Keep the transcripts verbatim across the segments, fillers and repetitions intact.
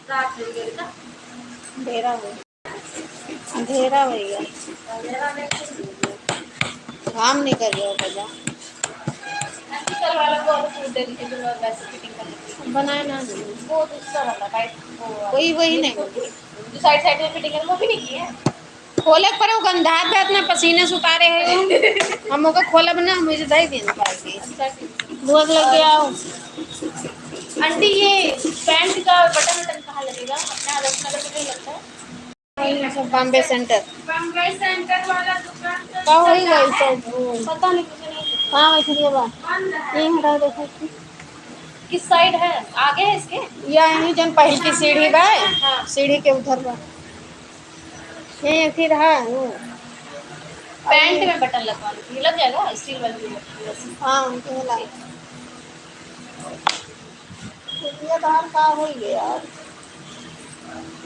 रात हो गई का? अंधेरा हो, अंधेरा हो गया। घाम निकल गया बजा। आंटी, कल वाला को और सूट दे दीजिए, जो वैसे फिटिंग कर लेती है। बनाए ना। वो दूसरा वाला, टाइट, वो वाला। वही, वही नहीं। जो साइड साइड में फिटिंग है, वो भी नहीं की है। खोले के परे, वो गंधात बा, इतना पसीने से उतारे है वो। हम ओके खोलब ना, हम इसे दे दें निकाल के। धोए के लेके आओ। आंटी, ये पैंट का बटन वटन कहाँ लगेगा? अपने आदर्श नगर में नहीं लगता है? वही सब बॉम्बे सेंटर। बॉम्बे सेंटर वाला दुकान तो का होई गई सब? पता नहीं, मुझे नहीं पता। हाँ, वैसे ये बा। बंद है। ये हटा दो। किस साइड है? आगे है इसके? या यहीं जन पहली की सीढ़ी बा, हाँ। सीढ़ी के उधर बा। ये फिर है, वो। पैंट में बटन लगवा लो, ये लग जाएगा, स्टील वाली जो लगती है वैसे। हाँ, उनके में लगा। ये तो हर का होई गया यार।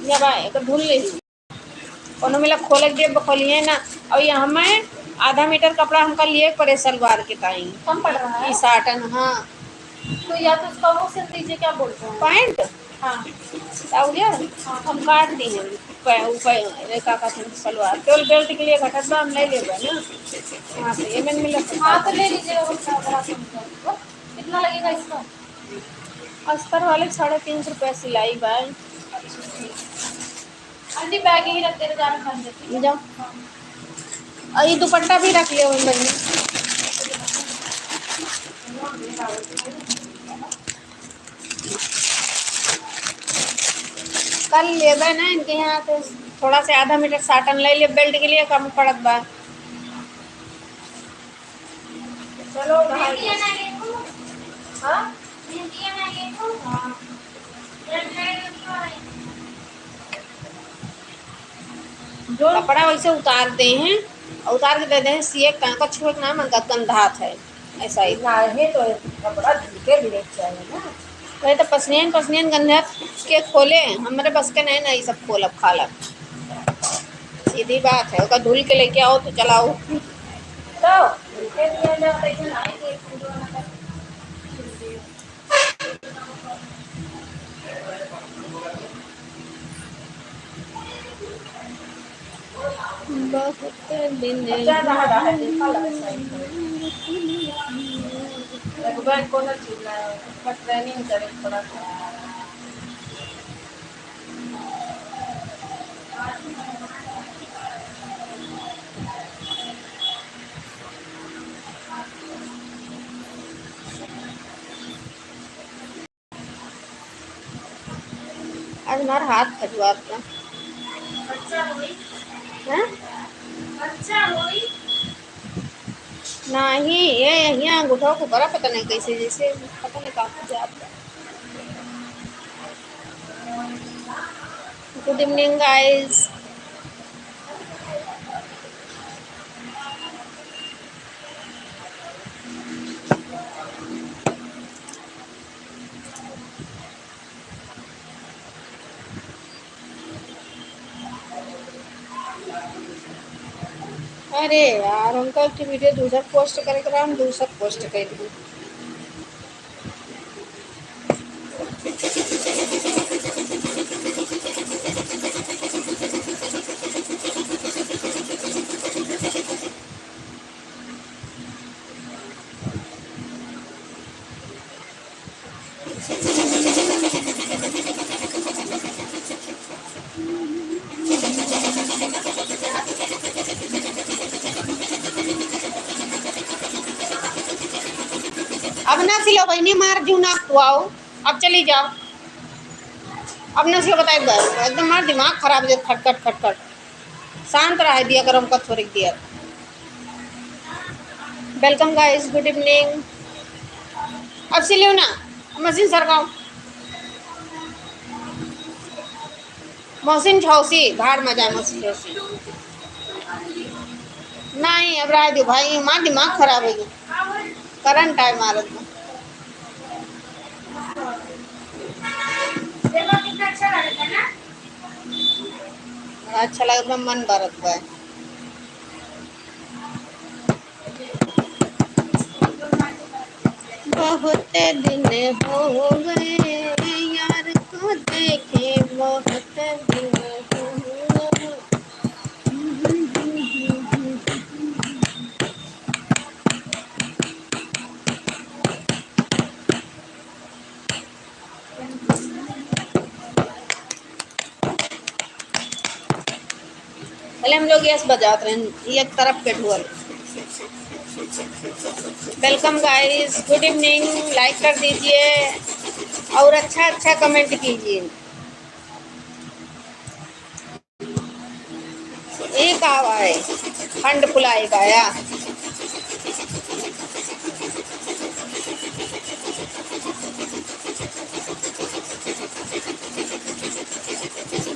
ये बा, एक धुल ले। कोनो मिला खोले के दिए, खोलिए ना। और ये हमें आधा मीटर कपड़ा हमका लिए पड़े सलवार के ताई। कम पड़ रहा है। ई साटन, हाँ। तो या तो उसका वो सिल दीजिए, क्या बोलते हैं? पैंट? हाँ। क्या हो गया? हाँ। हम काट दी हैं। पै-, ऊपर, ये का कहते हैं, सलवार। केवल बेल्ट के लिए घटत बा, हम ले लेबे ना। हाँ, तो ये में मिला सकता हाँ, तो है। ले लीजिएगा, वो क्या, अगर आप समझ जाओ। कितना लगेगा इसका? अस्तर वाले साढ़े तीन सौ रुपया सिलाई बा। आंटी, बैग यहीं रख दे, जान खान देती। जा। और ये दुपट्टा भी रख लियो, बहन। कल लेबे ना इनके यहाँ, तो थोड़ा से आधा मीटर साटन ले ले, बेल्ट के लिए कम पड़त बा। चलो, नहा लो। हाँ? हाँ। जो कपड़ा वैसे उतार दे हैं और उतार के दे दे हैं, सिए का, का छुए के नाम, गंधात है, ऐसा ही। ना, ये तो कपड़ा धुल के भी चाहिए ना। वही तो पसनियन, पसनियन गंधात के खोले, हमरे बस के नहीं ना, ये सब खोलब, खालब। सीधी बात है, ओका धुल के लेके आओ तो चलाओ। तो, धुल के दिया जाओ, तो इतना नहीं कि पूरा ना कर। बहुत दिन अच्छा, रहा, रहा, देखा लगा सही। लगभग कोनो चीज ना, पर ट्रेनिंग करे के पड़त है। आज हमार हाथ खजुआत बा। अच्छा होई। हैं? अच्छा होई। नाही, ये यहाँ अंगूठा को बड़ा पता नहीं कैसे, जैसे पता नहीं कहाँ से आता। Good evening, guys. अरे यार, उनका एक video दूसर post करे के रहा, हम दूसर post कर दी। अब ना सिलो बहिनी, मार जू ना खुआओ, अब चली जाओ। अब ना सिलो, बताए बस, एकदम मार दिमाग खराब हो जाए, खटखट खटखट। शांत रहे दिया करो हमका थोड़ी देर। Welcome guys, good evening। अब सिलियो ना, मशीन सरकाओ। मशीन झौसी, भाड़ में जाए मशीन झौसी। नहीं, अब रह दो भाई, हमार दिमाग खराब हो गया। करंट आए मारत में। बड़ा अच्छा लगत बा, मन भरत बा। बहुत दिन हो गए यार को देखे पहले हम लोग यस बजात रहे, एक तरफ के ढोल। Welcome guys, good evening, like कर दीजिए और अच्छा अच्छा comment कीजिए। एक आवा है, fund फुलाएगा या।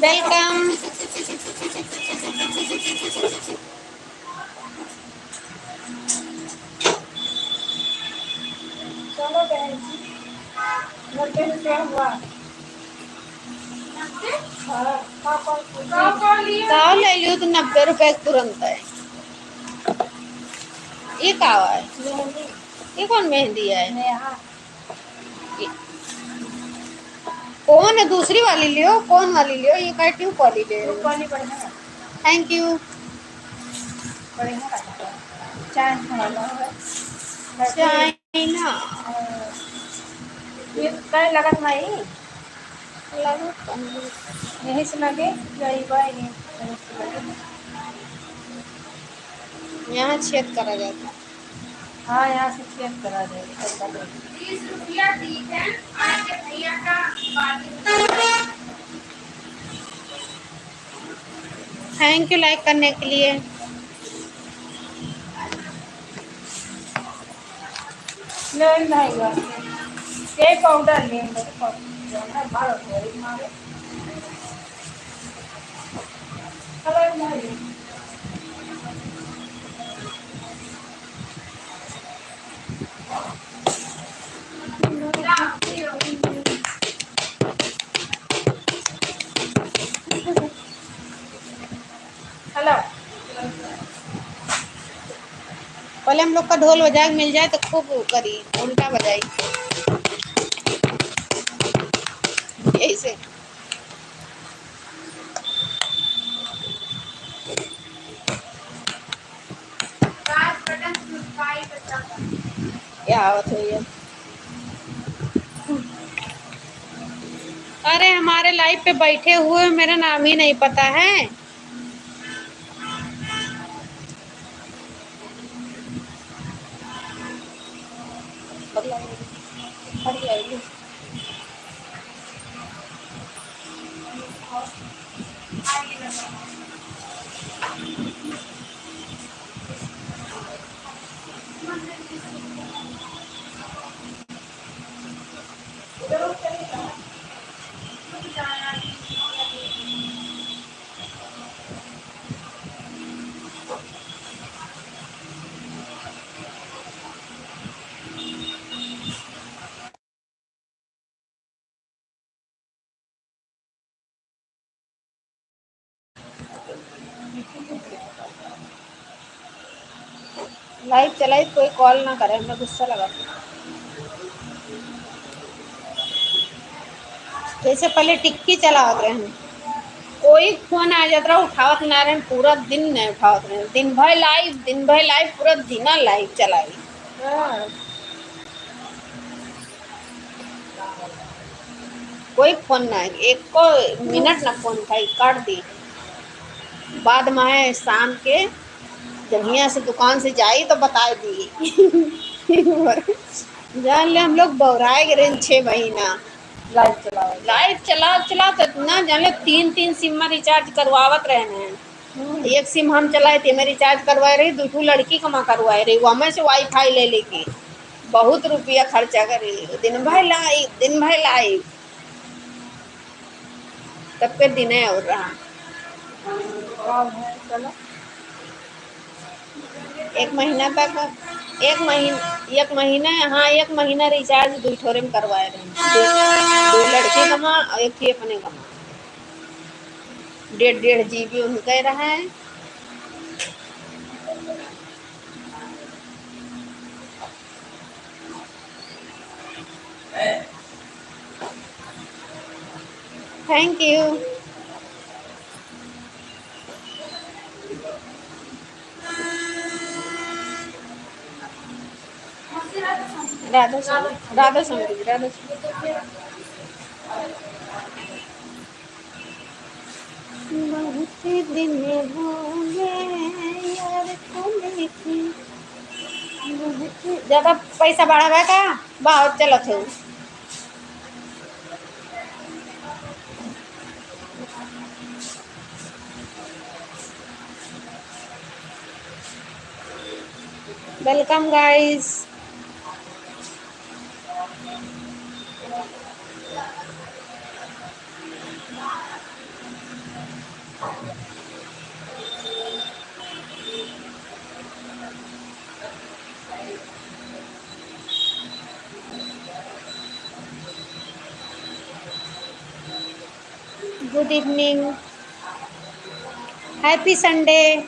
Welcome। चलो बहन जी, नब्बे रुपया हुआ। हाँ, पापा को का ले लियो तो नब्बे रुपया के तुरंत है। ये का है? मेहंदी। ये कौन मेहंदी है? नेहा। ये कौन है? दूसरी वाली लियो, कौन वाली लियो? ये का tube वाली ले रहे हो? Tube वाली बढ़िया है। Thank you। बढ़िया लगता है। चाइना वाला है। चाइना। हाँ। ये कई लगत नहीं? लगत नहीं। यहीं से लगे, यही बा, यहीं, यहीं से लगे। यहाँ छेद करा जाता है। हाँ, यहाँ से छेद करा दे, ऐसा दे। बीस रुपया ठीक है, आपके भैया का बात। Thank you like करने के लिए। नहीं, नहीं, नहीं। ये powder ले लो, powder। जो है, मारो, थोड़ी मारो। Hello, नहीं। Hello। पहले हम लोग का ढोल बजाए मिल जाए तो खूब करी, उल्टा बजाई। यही से। क्या आवत है ये? अरे, हमारे live पे बैठे हुए, मेरा नाम ही नहीं पता है। Live चलाई, कोई call ना करे, हमें गुस्सा लगा। जैसे पहले टिक्की चलावत रहे, कोई phone आ जात रहा, उठावत ना रहे, पूरा दिन नहीं उठावत रहे, दिन भर live, दिन भर live, पूरा दिना live चलाई। हाँ। कोई phone ना, एको minute ना phone उठाई, काट दी। बाद में है शाम के, जब हियाँ से दुकान से जाई तो बताए दी। जान ले, हम लोग बौराए गए रहे छह महीना। Live चलाओ। Live चला, चला तो इतना, जान ले, तीन, तीन SIM में recharge करवावत रहे हैं। हम्म। एक SIM हम चलाए थे, मैं recharge करवाए रही, दू ठो लड़की कमा करवाए रही, वहमें से WiFi ले लेके बहुत रुपया खर्चा करे, दिन भर live, दिन भर live, तब के दिने और रहा। और है, चलो। एक महीना तक, एक महीन-, एक महीना, हाँ, एक महीना recharge दुई ठोरे में करवाए रहे। दो, दो लड़की कमा और एक थी अपने कमा। डेढ़, डेढ़ GB उनके रहे। Thank you। राधा स्वामी, राधा स्वामी, राधा स्वामी। बहुत दिन हो गए यार को देखे, बहुत ज्यादा पैसा बढ़ावा का बहुत चलत हो। Welcome, guys। Good evening, happy Sunday।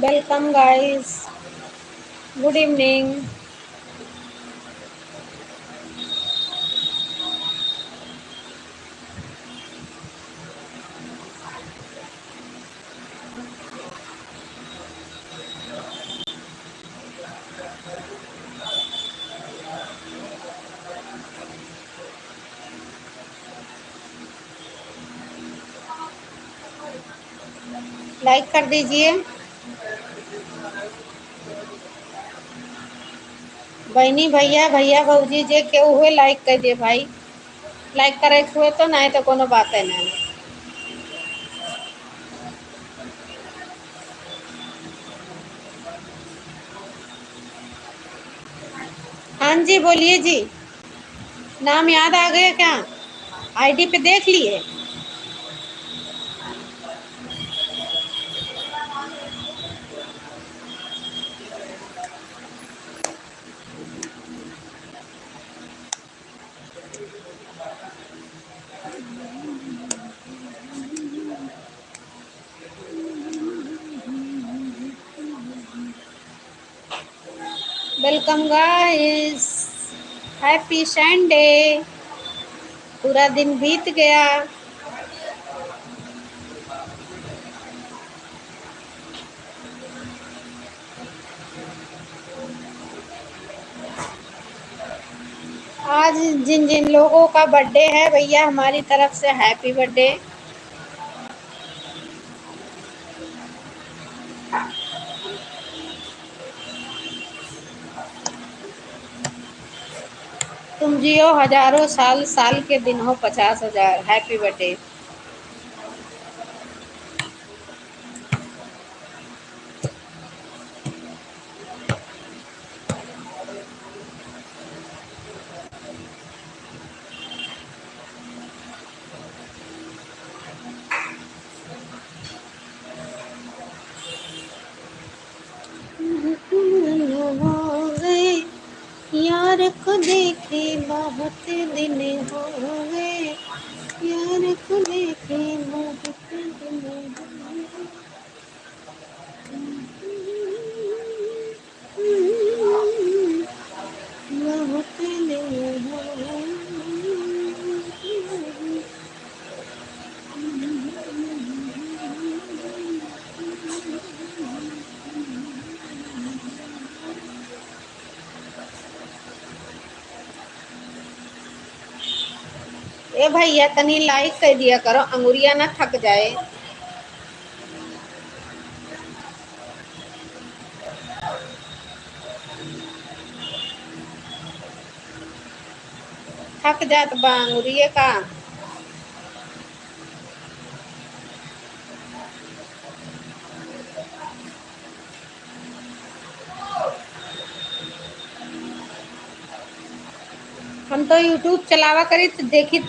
Welcome, guys। Good evening। Like कर दीजिए। बहिनी, भैया, भैया, भौजी, जे केहू हुए, like कर दे भाई। Like करे के हुए तो, नहीं तो कोनो बात है नहीं। हाँ जी, बोलिए जी। नाम याद आ गया क्या? ID पे देख लिए? Welcome, guys। Happy Sunday। पूरा दिन बीत गया। आज जिन जिन लोगों का birthday है भैया, हमारी तरफ से happy birthday। तुम जियो हजारों साल, साल के दिन हो पचास हजार। Happy birthday। हो गए यार को देखे बहुत दिन हो गए, यार को देखे बहुत दिन हो गए। ए भैया, तनी like कर दिया करो, अंगुरिया ना थक जाए। थक जात बा अंगुरिये का। हम तो YouTube चलावा करी तो देखी,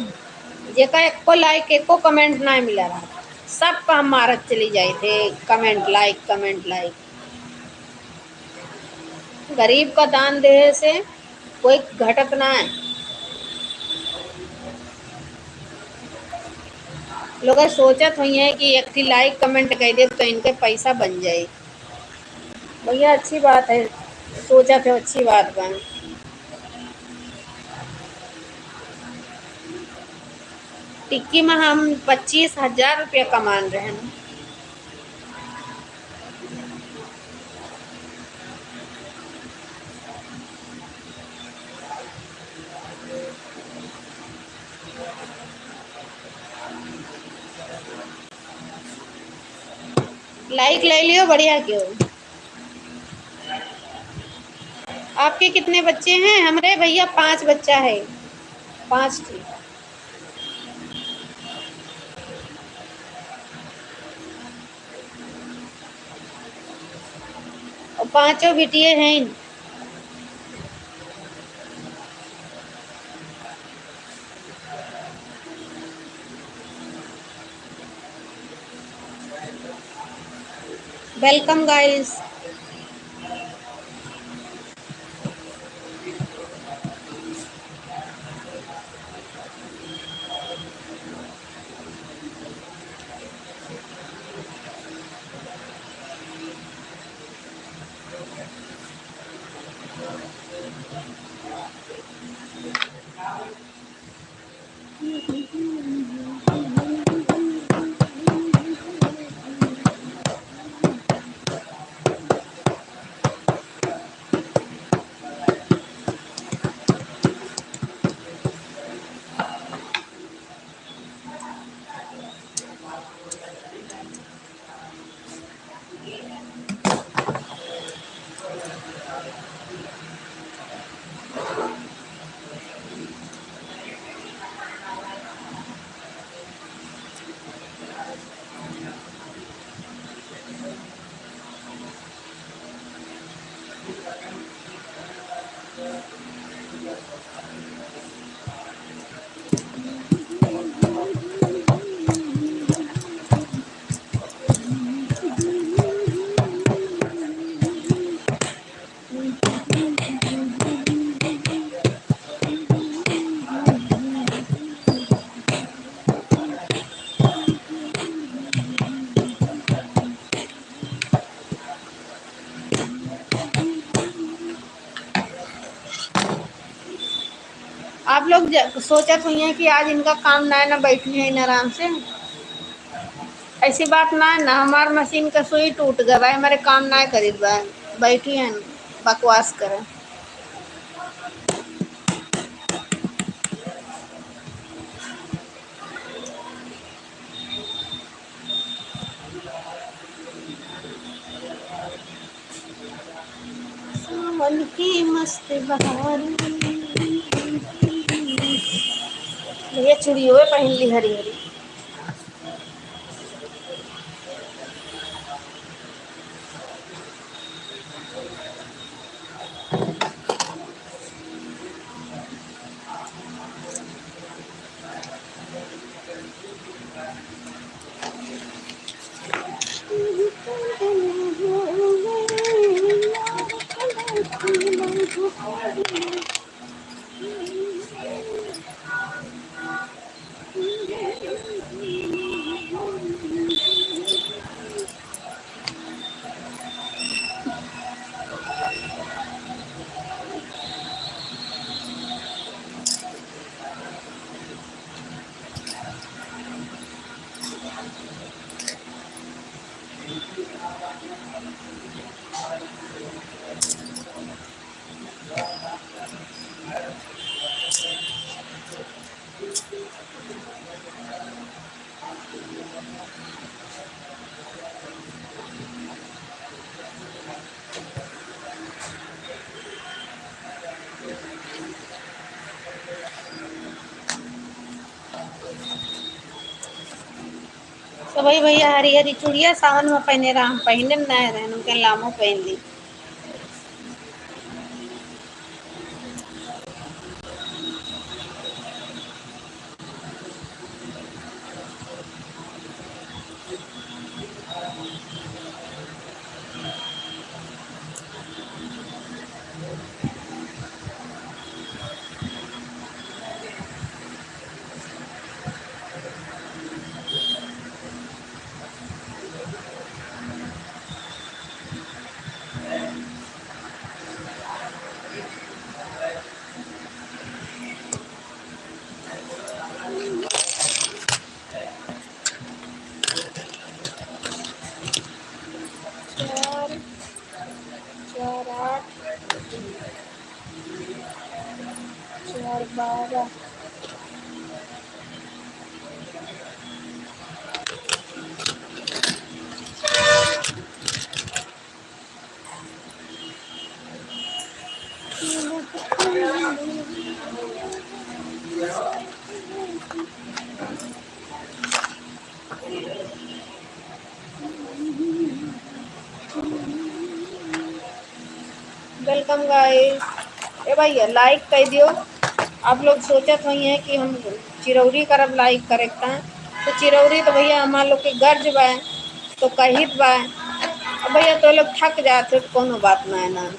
जेका एको like, एको comment ना मिला रहा, सबका हम मारत चली जाइत है, comment, like, comment, like। गरीब का दान देहे से कोई घटत ना है। लोग सोचत होइहैं कि एक ठे like comment कर देब तो इनके पैसा बन जाई। भैया, अच्छी बात है, सोचत हो, अच्छी बात बा। टिक्की में हम पच्चीस हजार रुपया कमान रहे हैं। Like ले लियो, बढ़िया कियो। आपके कितने बच्चे हैं? हमरे भैया पांच बच्चा है, पांच ठी। और पांचों बिटिये हैं। Welcome, guys। आप लोग ज-, सोचत होइहैं कि आज इनका काम ना है, ना बैठी हैं आराम से। ऐसी बात ना है ना, हमार मशीन का सुई टूट गवा है, हमारे काम ना करित बा, बैठी हैं बकवास करे। सावन की मस्त बहार। भैया चूड़ियो पहन ली हरी हरी। तो भाई भैया हरी हरी चूड़िया सावन में पहने रहा, हम पहने में ना रहन, उनके लामो पहन ली। चार, चार आठ, चार बारह। Welcome guys। ए भैया, like कर दियो। आप लोग सोचत होइहैं कि हम चिरौरी करब like करे के, तो चिरौरी तो भैया हमार लोग के गर्ज बा, तो कहित बा। अब भैया, तो लोग थक जात हो, तो कोनो बात ना है ना।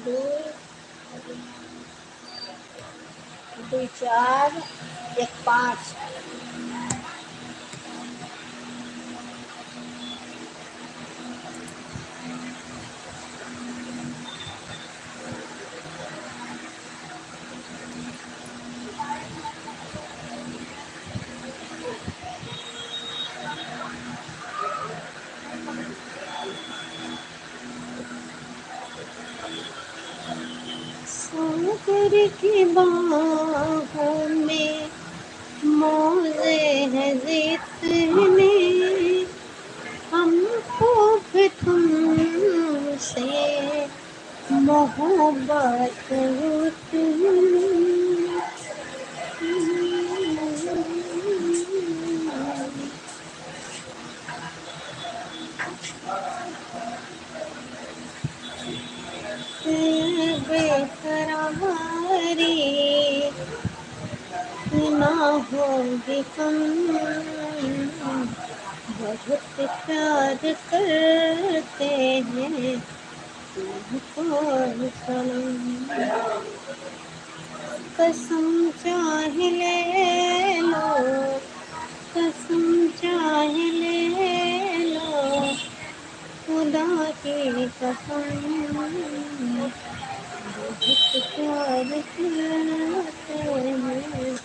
दो, दो चार, एक पाँच। सागर की बाहों में मौजे हैं जितने, हमको भी तुमसे मोहब्बत उतनी। बेकरारी ना होगी कम, बहुत प्यार करते हैं तुमको सनम। कसम चाहे ले लो, कसम चाहे ले लो, खुदा की कसम, बहुत प्यार करते हैं।